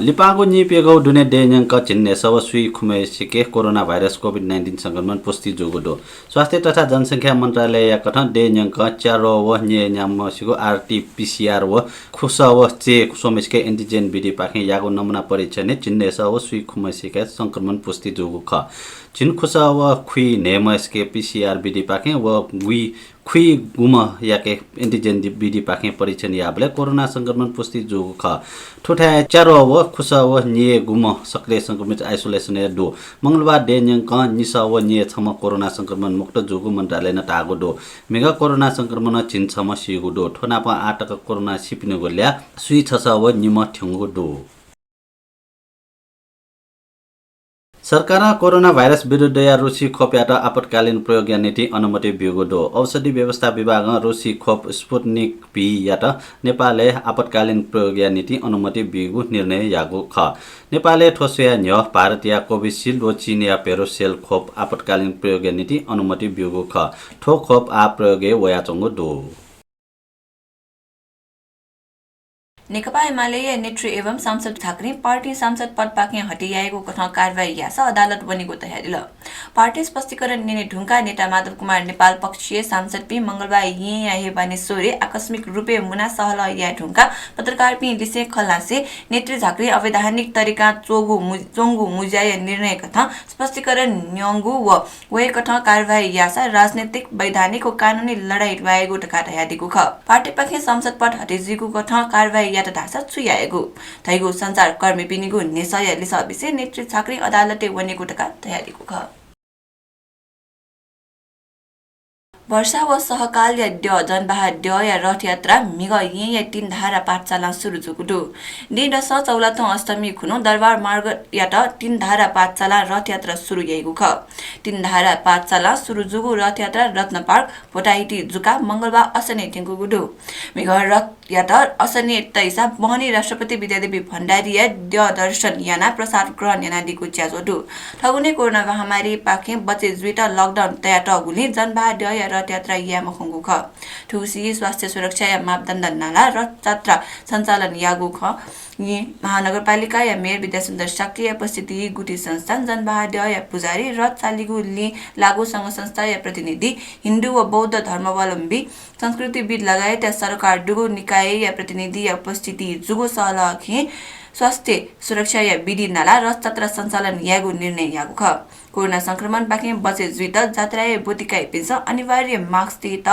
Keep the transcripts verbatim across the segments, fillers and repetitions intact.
लिपांगु नीप्यघौ दुने दँय्‌न्यंक झिंन्हय्‌सः व स्वीखुम्हय्‌सिके कोरोना भाइरस कोभिड नाइन्टिन संक्रमण पुष्टि जूगु दु। स्वास्थ्य तथा जनसंख्या मन्त्रालयया कथं दँय्‌न्यंक च्याद्वः व न्यय्‌न्याम्हसिगु आरटी पीसीआर व खुसः व चय् स्वम्हसिके एन्टिजेन विधिपाखें याःगु नमुना परीक्षणय् झिंन्हय्‌सः व स्वीखुम्हसिके संक्रमण पुष्टि जूगु खः। झिंखुसः व खुइन्हय्‌म्हसिके पीसीआर विधिपाखें व गुइ खुइगुम्हयाके एन्टिजेन दि-, विधिपाखें परीक्षण याःबलय् कोरोना संक्रमण पुष्टि जूगु खः। थुथाय् च्याद्वः व खुसः व न्यय्‌गुम्ह सक्रिय संक्रमित आइसोलेसनय् दु। मंगलबार दँय्‌न्यंक निसः व न्यय्‌छम्ह कोरोना संक्रमण मुक्त जूगु मन्त्रालयनं धाःगु दु। म्हिगः कोरोना संक्रमणं झिंछम्ह सीगु दु। थ्व नापं आः तक कोरोनां सीपिनिगु ल्याः स्वीछसः व निम्ह थ्यंगु दु। सरकारं कोरोना भाइरस विरुद्धया रुसी खोपयात आपतकालीन प्रयोगया निंतिं अनुमति ब्यूगु दु। औषधि व्यवस्था विभागं रुसी खोप स्पुतनिक भीयात नेपालय् आपतकालीन प्रयोगया निंतिं अनुमति ब्यूगु निर्णय याःगु खः। नेपालय् थ्व स्वयाः न्ह्यः भारतया कोभिसिल्ड व चीनया भेरोसेल खोप आपतकालीन प्रयोगया निंतिं अनुमति ब्यूगु खः। थ्व खोप आः प्रयोगय् वयाच्वंगु दु। नेकपा एमालेया नेतृ एवं सांसद झाँक्रीं पार्टी सांसद पदपाखें हटे यायेगु कथं कारवाही याःसा अदालत वनेगु धयादिल। पार्टी स्पष्टीकरण न्यने धुंकाः नेता माधव कुमार नेपाल पक्षीय सांसदपिं मंगलबार येँया हे बानेश्वरय् आकस्मिक रूपय् मुनाः सहलह याये धुंकाः पत्रकारपिं लिसें खल्लासे नेतृ झाँक्रीं अवैधानिक तरिकां च्वंगु मु-, च्वंगु मुँज्याया निर्णय कथं स्पष्टीकरण न्यंगु व वय्‌कथं कारवाही याःसा राजनैतिक, वैधानिक व कानुनी लडाइँ ल्वायेगु धकाः धयादीगु खः। पार्टीपाखें संसद पद हटे जुइगु कथं कारवाही यात धाःसा छु यायेगु धइगु सञ्चारकर्मीपिनिगु न्ह्यसःया लिसः बिसें नेतृ झाँक्रीं अदालतय् वनेगु धकाः धयादीगु खः। वर्षा व सहकालया द्यः जनबहाद्यःया रथयात्रा म्हिगः येँया तीनधारा पाठशालां सुरु जूगु दु। दँय्‌दसं चौलाथ्व अष्टमी खुन्हु दरबार मार्गयात तीनधारा पाठशालां रथयात्रा सुरु याइगु खः। तीनधारा पाठशालां सुरु जूगु रथयात्रा रत्नपार्क भोटाहिटी जुकाः मंगलबार असनय् थ्यंकूगु दु। म्हिगः रथ यात असनय् तइसा बहनी राष्ट्रपति विद्यादेवी भण्डारीया द्यः दर्शन यानाः प्रसाद ग्रहण यानादीगु ज्याझ्वः दु। थौंकन्हय् कोरोना महामारीपाखें बचे जुइत लकडाउन तयातःगुलिं जनबहाद्यःया रथयात्रा याये मखंगु खः। थुगुसी स्वास्थ्य सुरक्षाया मापदण्ड नालाः रथयात्रा सञ्चालन याःगु खः। येँ महानगरपालिकाया मेयर विद्यासुन्दर शाक्यया उपस्थितिइ गुथि संस्थान, जनबहाद्यःया पुजारी, रथ चालीगु लिं लागू संघ संस्थाया प्रतिनिधि, हिन्दू व बौद्ध धर्मावलम्बी, संस्कृतिविद लगायतया सरकार दुगु निकायया प्रतिनिधिया उपस्थितिइ जूगु सहलहखें स्वास्थ्य सुरक्षाया विधि नालाः रथयात्रा सञ्चालन यायेगु निर्णय याःगु खः। कोरोना संक्रमणपाखें बचे जुइत जात्राय् ब्वति काइपिन्सं अनिवार्य मास्क तयेत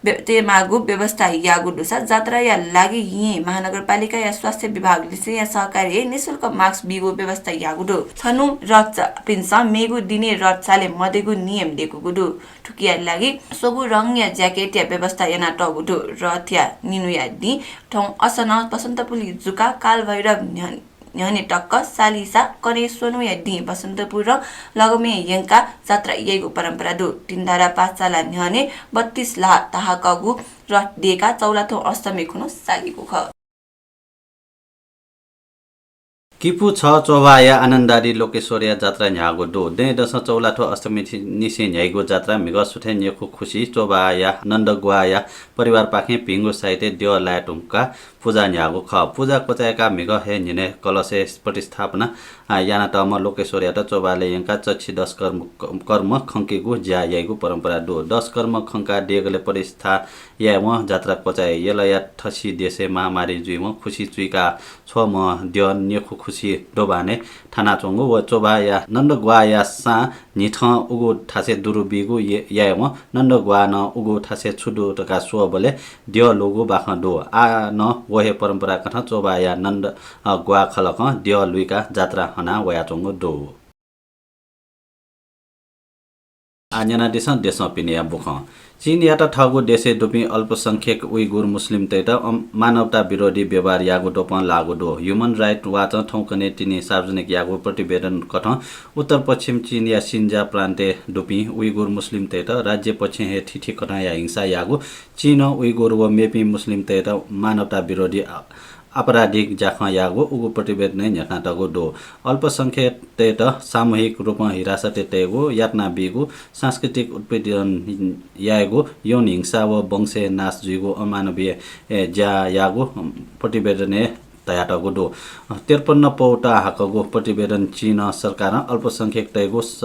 बे-, तयेमाःगु व्यवस्था याःगु दुसा जात्राया लागि येँ महानगरपालिकाया स्वास्थ्य विभाग लिसेंया सहकार्यय् निशुल्क मास्क बीगु व्यवस्था याःगु दु। छन्हु रथयात्रीपिन्सं मेगु दिनय् रथ चाले मदयेगु नियम दयेकूगु दु। थुकिया लागि स्वंगू रंगया ज्याकेटया व्यवस्था यानातःगु दु। रथया निन्हुया दिं थौं असनं बसन्तपुरलि जुकाः कालभैरव न्ह्य-, न्ह्यःने तक सालिसा कन्हय् स्वन्हुया दिं बसन्तपुरं लगमय् यंकाः जात्रा याइगु परम्परा दु। तीनधारा पाठशाला न्ह्यःने बत्तीस ल्हाः ताहाकःगु रथ दयेकाः चौलाथ्व अष्टमी खुन्हु सालीगु खः। किपू छ च्वभाःया आनन्दादि लोकेश्वरया जात्रा न्ह्याःगु दु। दँय्‌दसं चौलाथ्व अष्टमी निसें न्ह्याइगु जात्रा म्हिगः सुथय् न्यखु खुसि च्वभाःया नन्दग्वाःया परिवारपाखें भिंगु साहित्यय् द्यः लाये धुंकाः पुजा न्ह्याःगु खः। पुजा क्वचाय्‌काः म्हिगः हे न्हिनय् कलशय् प्रतिस्थापना, आ, यानातःम्ह लोकेश्वरयात च्वभालय् यंकाः चच्छि दश कर्म, कर्म खंकेगु ज्या याइगु परम्परा दु। दश कर्म खंकाः देगलय् प्रतिष्ठा यायेवं जात्रा क्वचाइ। यलया थसि देशय् महामारी जुइवं खुसि चुइकाः छ्वःम्ह द्यः न्यखु खुसि दोभानय् थानाच्वंगु व च्वभाःया नन्दग्वाःया सां न्हिथं उगु थासय् दुरु बीगु ये-, यायेवं नन्दग्वाः नं उगु थासय् छु दु धकाः स्वःबलय् द्यः लूगु बाखं दु। आः नं व हे परम्परा कथं च्वभाःया नन्द, अ, ग्वाः खलकं द्यः लुइकाः जात्रा हना वयाच्वंगु दु। आः न्यनादिसँ देशं पिनेया बुखँ। चीनयात थःगु देशय् दुपिं अल्पसंख्यक उइगुर मुस्लिमतय्‌त अम-, मानवता विरोधी व्यवहार याःगु द्वपं लाःगु दु। Human Rights Watch-ं थौंकन्हय् तिनि सार्वजनिक याःगु प्रतिवेदन कथं उत्तर पश्चिम चीनया सिन्जा प्रान्तय् दुपिं उइगुर मुस्लिमतय्‌त राज्य पक्षं हे थीथी कथंया हिंसा याःगु, चीनं उइगुर व मेपिं मुस्लिमतय्‌त मानवता विरोधी आ-, आपराधिक ज्याखँ याःगु उगु प्रतिवेदनय् न्ह्यथनातःगु दु। अल्पसंख्यकतय्‌त सामूहिक रूपं हिरासतय् तयेगु, यातना बीगु, सांस्कृतिक उत्पीडन यायेगु, यौन हिंसा व वंशय् नाश जुइगु अमानवीय, ए, ज्या याःगु प्रतिवेदनय् तयातःगु दु। त्रिपन्न पौता हाकःगु प्रतिवेदन चीन सरकारं अल्पसंख्यकतय्गु स-,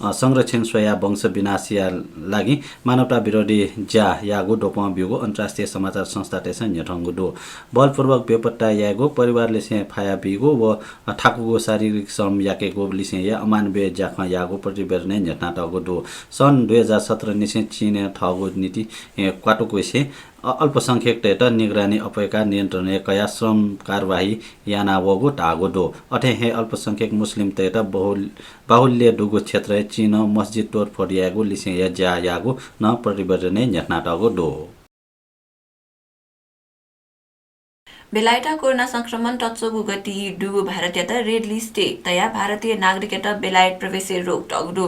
अ, संरक्षण स्वयाः वंश विनाशया लागि मानवता विरोधी ज्या याःगु द्वपं ब्यूगु अन्तर्राष्ट्रिय समाचार संस्थातय्सं न्ह्यथंगु दु। बलपूर्वक बेपत्ता यायेगु, परिवार लिसें फाया बीगु व थाकुगु शारीरिक श्रम याकेगु लिसेंया अमानवीय ज्याखँ याःगु प्रतिवेदनय् न्ह्यथनातःगु दु। सन् दुई हजार सत्र निसें चीनय् थःगु नीति, ए, क्वातुकुसे अ-, अल्पसंख्यकतय्त निगरानी अप्वय्काः नियन्त्रणय् कयाः श्रम कारवाही यानावःगु धाःगु दु। अथे हे अल्पसंख्यक मुस्लिमतय्त बहुल-, बाहुल्य दुगु क्षेत्रय् चीनं मस्जिद तोडफोड यायेगु लिसेंया ज्या याःगु नं प्रतिवेदनय् न्ह्यथनातःगु दु। बेलायतं कोरोना संक्रमण तच्वःगु गति दुगु भारतयात red list-य् तयाः भारतीय नागरिकयात बेलायत प्रवेशय् रोक तःगु दु।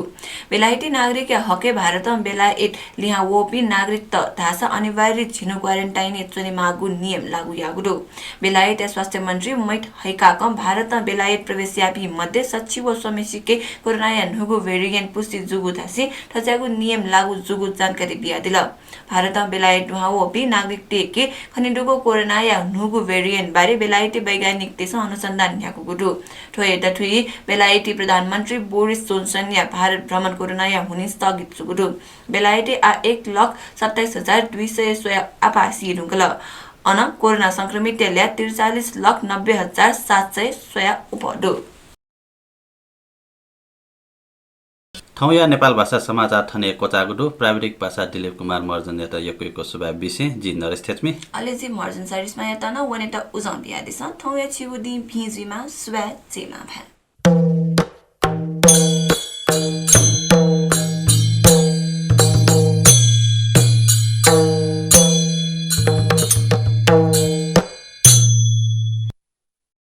बेलायती नागरिकया हकय् भारतं बेलायत लिहां वःपिं नागरिकत धाःसा अनिवार्य झिन्हु quarantine-य् च्वनेमाःगु नियम लागू याःगु दु। बेलायतया स्वास्थ्य मन्त्री मैत हैकाकं भारतं बेलायत प्रवेश याःपिं मध्ये सच्छि व स्वम्हेसिके कोरोनाया न्हूगु variant पुष्टि जूगु धासें थज्याःगु नियम लागू जूगु जानकारी बियादिल। भारतं बेलायत दुहां वःपिं नागरिकतय्के खनेदुगु कोरोनाया न्हूगु variant बारे बेलायती वैज्ञानिकतय्सं अनुसन्धान न्ह्याकूगु दु। थ्वया दथुइ बेलायती प्रधानमन्त्री बोरिस जोन्सनया भारत भ्रमण कोरोनाया हुनिं स्थगित जूगु दु। बेलायतय् आः एक लाख सत्ताइस हजार दुई सय स्वयाः आपाः सी धुंकल। अन कोरोना संक्रमितया ल्याः त्रिचालिस लाख नब्बे हजार सात सय स्वयाः अप्वः दु। थौंया नेपाल भाषा समाचार थन हे क्वचाःगु दु। प्राविधिक पासा दिलीप कुमार महर्जनयात यक्व यक्व सुभाय् बिसें जि नरेश थेच्मी। अले जि महर्जन सरिस्मायात नं वनेत उजं बियादिसँ। थौंया छिगु दिं भिं जुइमा। सुभाय्, जय मांभाय्।